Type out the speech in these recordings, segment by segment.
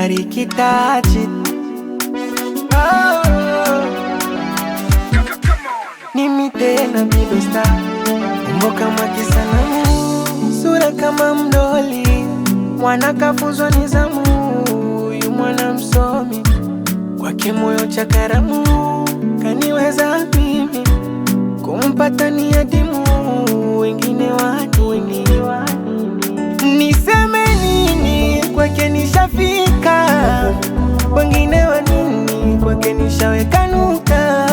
Kanibariki tachi. Oh, mimi tena bidosta, umbo kama kisanamu, sura kama mdoli, mwana kafunzwa nizamu, yu mwana msomi, kwake moyo cha karamu, kaniweza mimi kumpata ni adimu, wengine wa nini? Niseme nini? Kwake nishafika, wengine wa nini? Kwake nishaweka nuka,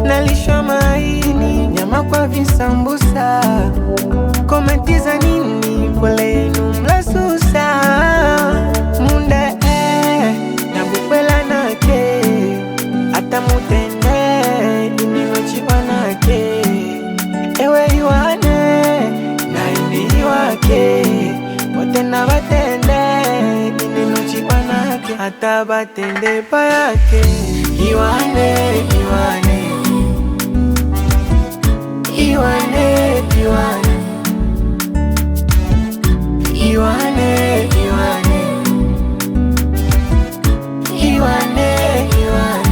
nalishwa maini, nyama kwa visambusa, komenti za nini? Pole yenu mlasusa munda nabupela nake ata mutende ininochiwa nake ewe iwane na ini iwake wote na batende ininochiwa nake hata batende payake iwane iwane iwane iwane iwane iwane iwane iwane.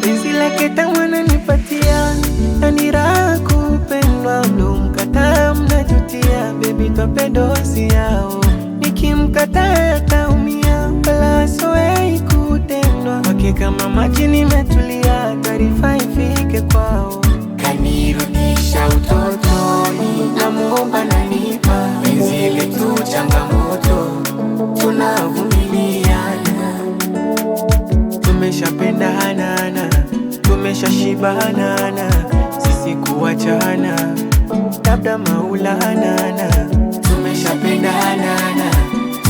Penzi lake tamu ananipatia na ni raha kupendwa, mlomkataa mnajutia, baby twape dozi yao, nikimkataa ataumia, wala asoei kutendwa kwake kama maji nimetulia, taarifa ifike kwao, Kanirudisha utotoni, namuomba nanipa penzi letu changamoto, tunavumiliana. Tumeshapendanana, tumeshashibanana, sisi kuwachana, labda maulanana. Tumeshapendanana,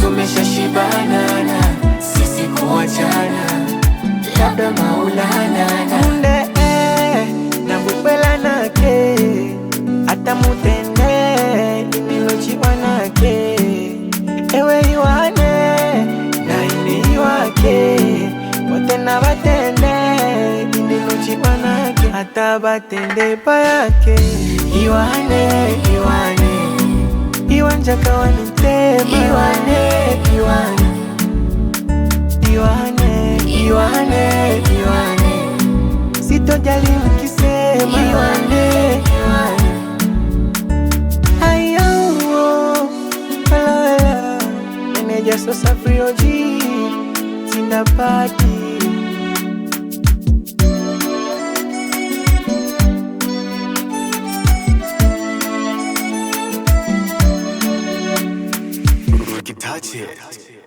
tumeshashibanana, sisi kuachana, labda maulanana. Munde nabupela nake ata mutende inilochiwa nake ewe iwane na ini iwake wote na batende inilochiwa nake hata batende payake iwane iwane iwanja kawanitema Iwane, iwane, iwane iwane, iwane, sitojali mkisema iwane, iwane. Ayo, wala, meneja sasa frioji sindapati. Touch it.